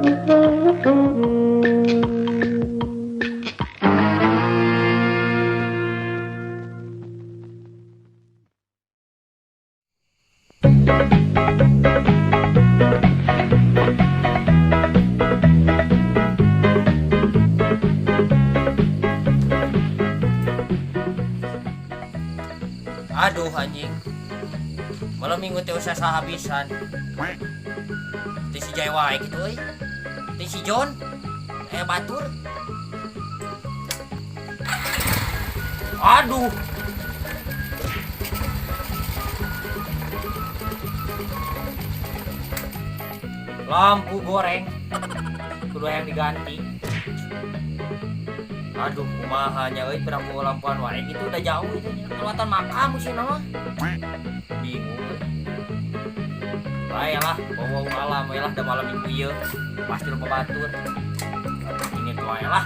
Aduh anjing. Malam minggu teh usah sahabisan. Teh si Jai wae kitu euy. Teh si John. Eh batur. Aduh. Lampu goreng. Kudu yang diganti. Aduh, kumaha nya euy piraku lampuan wae gitu udah jauh itu nya. Kelewatan makam sih nama. Bingung euy. Bae lah, bawa malam we lah da malam minggu ieu. Pasti lupa batur. Ini tuh wae lah.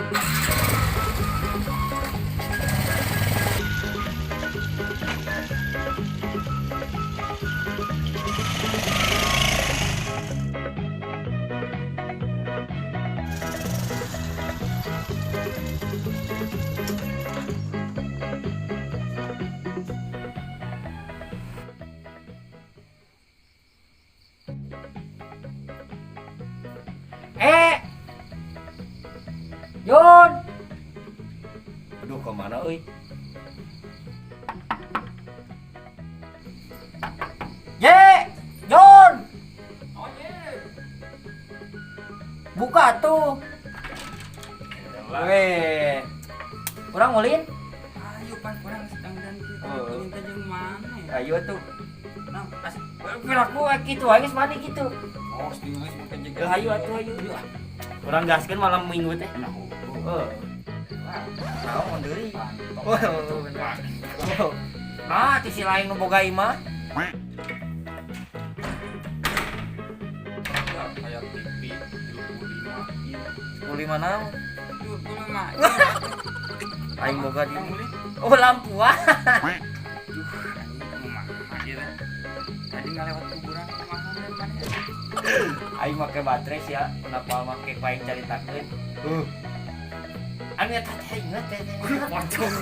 Yon. Aduh, kemana euy? Ye, Yon. Buka tuh. Weh. Kurang ulin? Ayo pan kurang sedang dan kita Oh. minta jeung mana ya? Ayo tuh. Nah, As, piraku kitu wae geus mandi kitu. oh, geus make jeung. Ayo atuh ayo. Urang gaskeun malam minggu teh. Nah, Oh. Naon deui? oh, Oh. Ah, ti si lain nu boga imah. Kayak TV 25 in. 15 naon? 25 in. Aing boga di. Kamu nih? Oh, lampu ah. Duh, anjing kumaha ieu teh. Tadi ngalewat kuburan kumaha mana ya? Aing make baterai sih ya, kenapa make aing caritakeun. Anu eta teh inget teh. Pocong.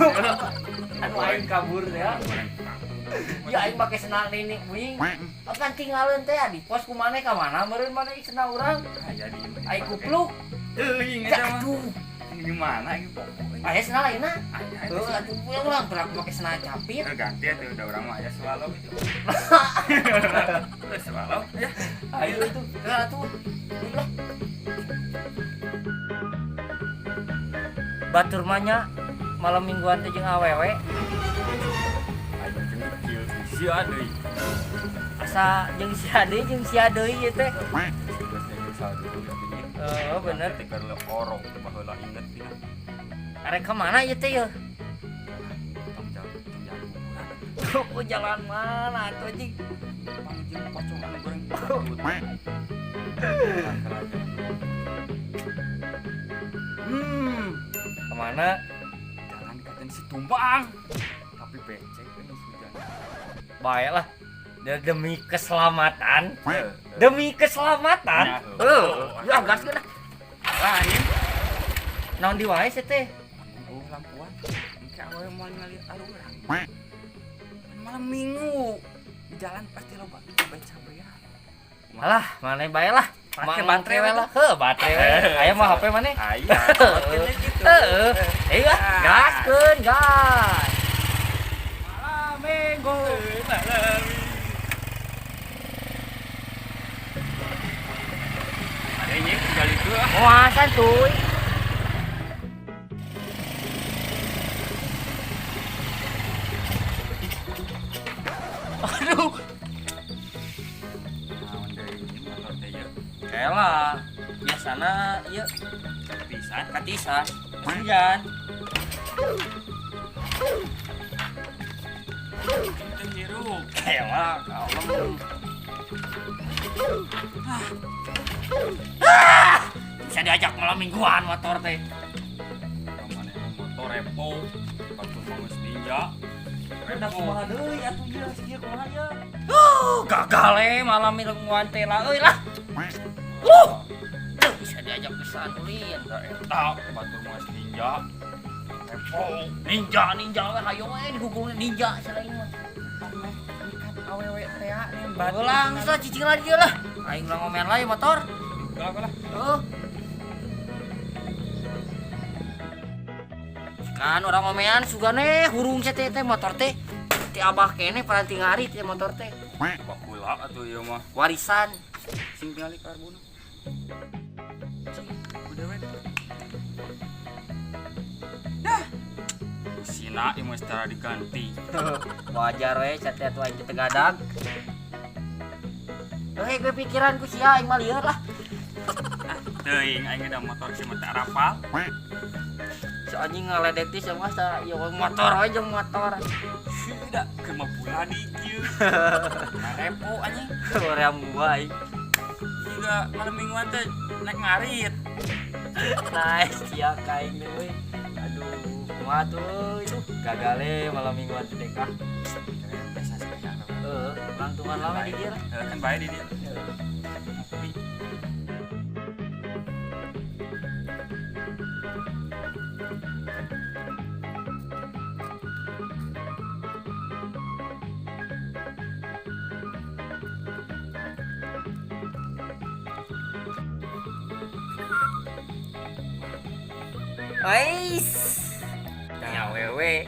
Anu aing kabur teh ya. Ya aing make senal nini wing. Akan tinggalin teh di pos ku maneh ka mana meureun maneh senal urang. Aya di Aing kupluk. Teuing Ya eta mah. aduh. Di mana ieu pokok? Aya senal ayeuna. Aya. Heuh atuh urang pernah make senal capit. Ganti atuh udah urang mah aya swallow gitu. Swallow ya. Ayo itu. Heuh atuh. Lah. Batur mah nya malam mingguan teh jeung awewe Ayo jeung kieu sia deui. asa jeung sia deui jeung sia deui ieu teh. Geus jeung sadu atuh nya. Heeh bener. Tikar orong baheula inget dina. Arek ka mana ieu teh yeuh? Tong jalan kuburan. Oh jalan mana atuh anjing? Pangjing pocong anu goreng. Kemana? Jalan katen si tumbang. Tapi becek ini hujan. Baiklah. Demi keselamatan. Demi keselamatan. Heuh, ya gaskeun ah. Lah anjing. Naon di wae sih teh? Oh, lampuan. Engke awewe moal ningali arurang. Malam minggu di jalan pasti loba cabe-cabean. Malah, mana bae lah. Pakai baterai we lah. Heuh, baterai we. Aya mah HP maneh. Aya. Gitu. Heeh. Iya, gaskeun, gas. Malam minggu, malam. Ada ini tinggal itu ah. Wah, santuy. Aduh. Naon deui ini motor teh ieu? Kela, biasana ieu Pisan. katisan. Hujan. Teu hirup. Kela, kalem. Bisa diajak malam mingguan motor teh. Kamane motor repo, batur mah geus ninja. Udah kumaha deui atuh ieu ieu kumaha ieu. Gagal malam mingguan teh lah euy lah. Aduh, bisa diajak pisan ulin. Da eta batur mah ninja. Repo. Ninja ninja we hayo we digugulna ninja selain mah. Meh mikat awewe teh nih. Ulang lah cicing lah dia lah. Aing lah ngomen lah ya motor. Kalah kalah. Oh. Kan orang ngomean sugane hurung sia teh motor teh. Ti abah keneh paranti ngarit teh motor teh. Abah kula atuh ieu mah. Warisan. Sing tingali karbona. Cing, udah we. Dah. Sina ieu mah secara diganti. Wajar we sia teh atuh aing teh tegadag. Hei, gue pikiran ku sia aing mah lieur lah. Teuing aing da motor si mah teu arapal. Si anjing ngaledek teh sama sa ieu motor we jeung motor. Sudah keur mah pula di kieu. Repo anjing. Hoream gua aing. Juga malam mingguan teh naik ngarit. Nice sia kain euy. Aduh, kumaha tuh itu gagale malam mingguan teh kah. Biasa saja. Heeh, langtungan lama di dia lah. Kan bae di dia. Ngopi. Ais. Nya wewe.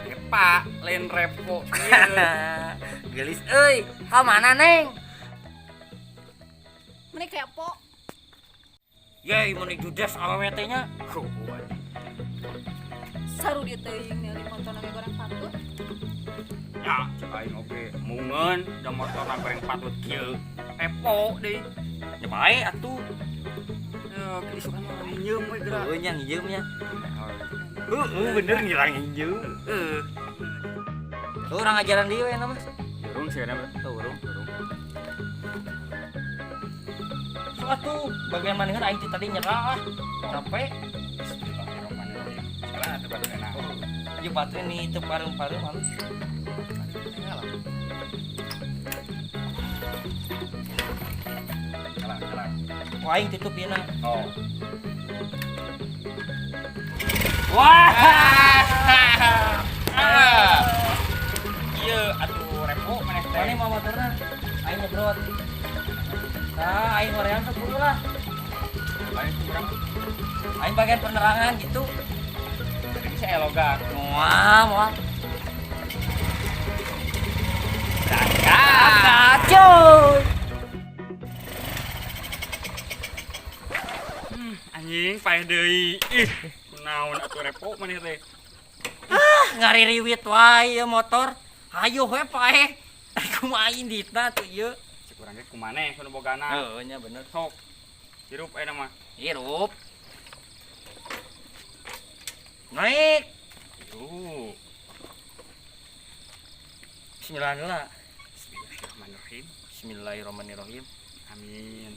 Epa, lain repo. Gelis euy. Ka mana, Neng? Meni kepo. Yey, meni judes awewe teh nya. Saru dia teuing ningali motor nami goreng patut. Ya, cek aing oge mungeun da motor goreng patut kieu. Repo deui. Ya bae atuh. Ya, isukan mah nginjem we geura. Heueuh nya nginjem nya. Heeh, bener ngirang nginjem. Heeh. Urang ajaran deui we mah. Urung sih na, urung, urung. So atuh, bagian manehna aing teh tadi nyerah ah. Capek. Bismillahirrahmanirrahim. Salah atuh batu enak. Ieu batu ini teu pareum-pareum halus. Salah, salah. Wah, aing tutup ieu na. Oh. Wah. Ieu atuh repo maneh teh. Mana mau motorna? Aing nyebrot. Nah, aing hoream teh kudu lah. Lain kurang. Aing bagian penerangan gitu. Jadi bisa elogak. Wah, moal. Berangkat. Cuy. Anjing paeh deui. Ih, kunaon atuh repo maneh teh. Ah, ngaririwit wae ieu motor. Hayo we paeh. Kumaha inditna tuh ieu. Cek urang ge kumaneh kudu bogana. Heueuh nya bener. Sok. Hirup ayeuna mah. Hirup. Naik. Hirup. Bismillahirrahmanirrahim. Bismillahirrahmanirrahim. Bismillahirrahmanirrahim. Amin.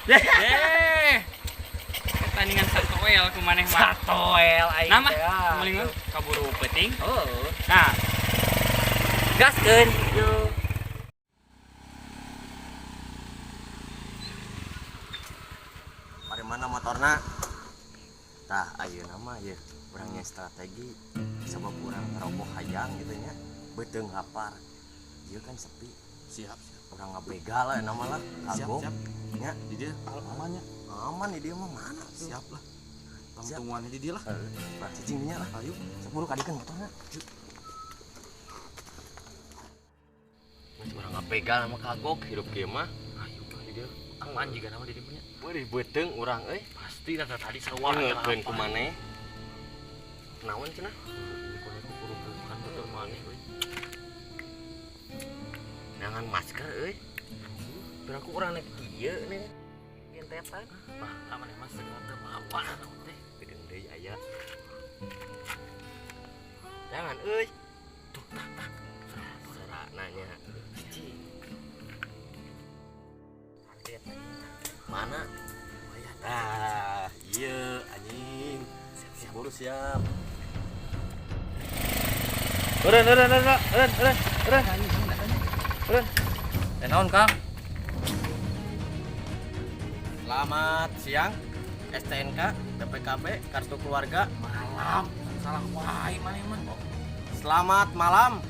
Yeay. Pertandingan satoel kumaneh mah. Satoel aing Nah mah, teh, ah. melingan kaburu peuting. Heueuh. Nah, gaskeun. Yo. Mari mana motorna? Tah ayeuna mah ye urangnya strategi sabab urang ngeroboh hayang gitu nya. Beuteung lapar. Ieu kan sepi. Siap, siap. Urang ngabegal lah nama lah. Siap, Kagok. siap. Nya, Di dia amannya. aman di dia mah mana tuh? Siap lah. Tangtungannya di dia lah. Heeh. Urang cicing nya lah. Ayo. Sepuluh kadikeun motorna. Mas urang ngabegal sama kagok hirup kieu mah. Ayo lah di dia. Aman juga nama di dia punya. Beuh beuteung urang euy. Pasti dah tadi sawah. Ngekeun ku maneh. Naon cenah? Kurubukan betul maneh euy. Nangan masker euy. Piraku urang naik kieu nih. Gentetan. Bah, aman ya mas segala teh mawa naon teh. Gedeng deui aya. Jangan euy. Tuh tah tah. Sora nanya. Mana? Tah, iya anjing. Siap, buru siap. Eureun eureun eureun eureun eureun eureun. Eureun. Teh naon, Kang? Selamat siang. STNK, BPKB, kartu keluarga. Malam, salah wae maneh mah. Selamat malam.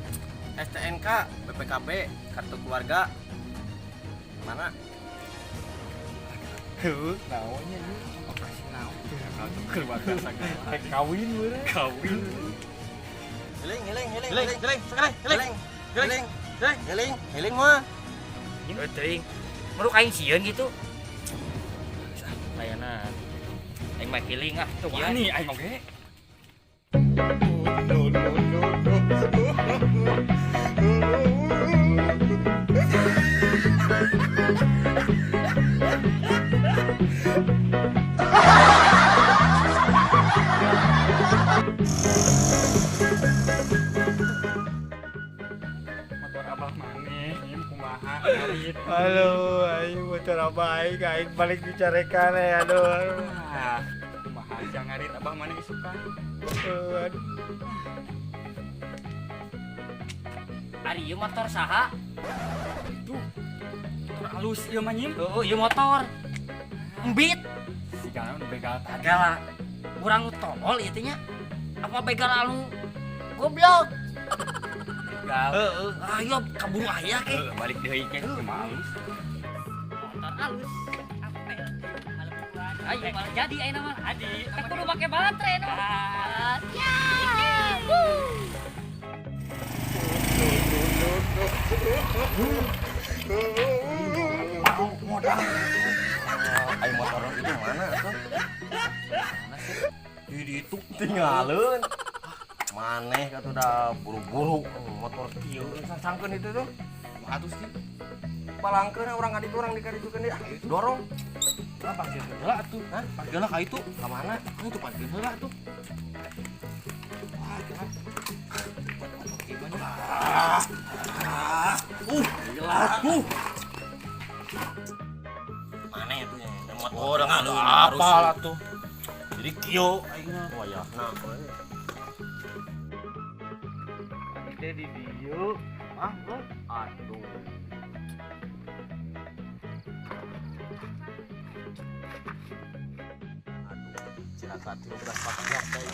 STNK, BPKB, kartu keluarga. Mana? Heuh, naonnya ieu? Operasi naon? Kartu keluarga sagala. Rek kawin meureun. Kawin. Heling, heling, heling, Heling, heling, sekali, heling. heling, heling, heling, heling mah. Heuh teuing. Meruk aing sieun gitu. Layanan. Aing mah healing ah. Tuh wani aing oge. No, no, no, no. Motor abah maneh ieu kumaha ngarit. Aduh, aing motor abah aing, aing balik dicarekan ya, aduh. Ah, kumaha aja ngarit abah maneh isukan. Aduh. Ari ieu motor saha? Itu motor alus ieu mah nyim. Heuh, ieu motor. Embit. Sigana nu begal tadi. Gala. Urang nu tolol ieu teh nya. Apa begal anu goblok? Begal. Heeh, ayo kaburu aya ke. Heuh, balik deui ke kumaha alus. Motor alus. Apel. Ayo malah jadi ayeuna mah. Adi, teh kudu make baterai nu. Ya. Ayo motor itu mana tuh? Mana sih? Di itu tinggalin. Maneh kata udah buru-buru motor kieu sangkeun itu tuh. Atuh sih. Palangkeun urang ka ditu urang dikaritukeun deui. Ah, dorong. Lah parkir heula atuh. Hah? Parkir heula ka itu. Ka mana? Itu parkir heula atuh. Wah, gila. Gila. Mana itu ya? Motor Oh, udah ngalun apa lah tuh. Jadi kieu aing mah. Oh ya, nah. Tadi di dieu. Ah, Aduh. Aduh, cilaka 13 14 teh.